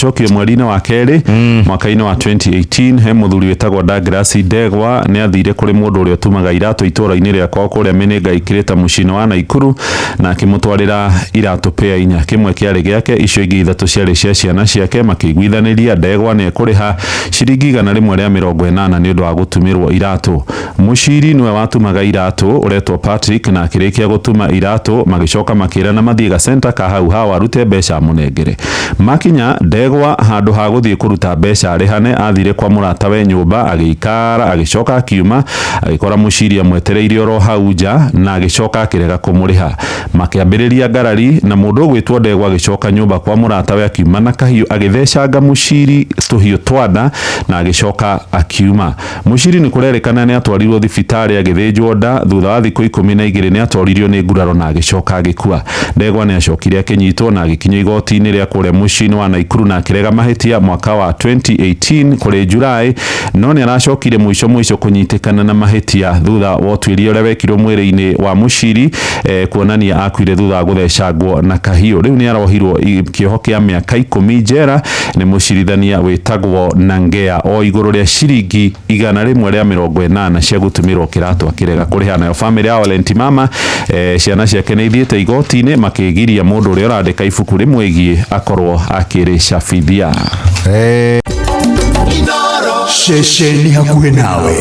Cokio mweri-inĩ wa kerĩ mwaka-inĩ wa 2018, he mũthuri wĩtagwo Douglas Ndegwa nĩ athire kũrĩ mũndũ ũrĩa ũtumaga iratũ itũũra-inĩ rĩa kwao kũrĩa Mĩnĩnga Ikĩrĩta mũciĩ-inĩ wa Naikuru, na akĩmũtwarĩra iratũ pea inya, kĩmwe kĩarĩ gĩake, icio ingĩ ithatũ ciarĩ cia ciana ciake. Makĩiguithanĩria Ndegwa nĩ ekũrĩha ciringi 180 nĩ ũndũ wa gũtumĩrwo iratũ. Mũciri nĩwe watumaga iratũ ũretwo Patrick, na akĩrĩkia gũtuma iratũ magĩcoka makĩrana mathiĩ gacenta ka hau hao arute mbeca amũnengere. Makinya, Ndegwa handũ ha gũthiĩ kũruta mbeca arĩhane, athire kwa mũratawe nyũmba agĩikara, agĩcoka akiuma agĩkora Mũciri amwetereire oro hau nja na agĩcoka akĩrega kũmũrĩha. Makĩambĩrĩria ngarari na mũndũ ũgwĩtwo Ndegwa agĩcoka nyũmba kwa mũratawe akiuma na kahiũ agĩthecanga Mũciri tũhiũ twa nda na agĩcoka akiuma. Mũciri nĩ kũrerĩkana nĩ atwarirwo thibitarĩ agĩthĩnjwo nda, thutha wa thikũ 12 nĩ atoririo nĩ nguraro na agĩcoka agĩkua. Ndegwa nĩ acokire akĩnyitwo na agĩkinyio igoti-inĩ rĩa kũrĩa mũciĩ-inĩ wa Naikuru na akĩrega mahĩtia mwaka wa 2018 kũrĩ Julaĩ, no nĩ aracokire mũico mũico kũnyitĩkana na mahĩtia thutha wa ũtuĩria ũrĩa wekirwo mwĩrĩ-inĩ wa Mũciri kuonania akuire thutha wa gũthecangwo na kahiũ. Rĩu nĩ arohirwo kĩoho kĩa mĩaka 10 njera nĩ mũcirithania wĩtagwo Nangea o igũrũ rĩa ciringi 180 cia gũtumĩrwo kĩratũ akĩrega kũrĩha. Nayo famĩlĩ ya Olenti Mama, ciana ciake nĩ ithiĩte igoti-inĩ makĩgiria mũndũ ũrĩa ũrandĩka ibuku rĩmwĩgiĩ akorwo akĩrĩcabithia. Ceceni hakuhĩ nawe.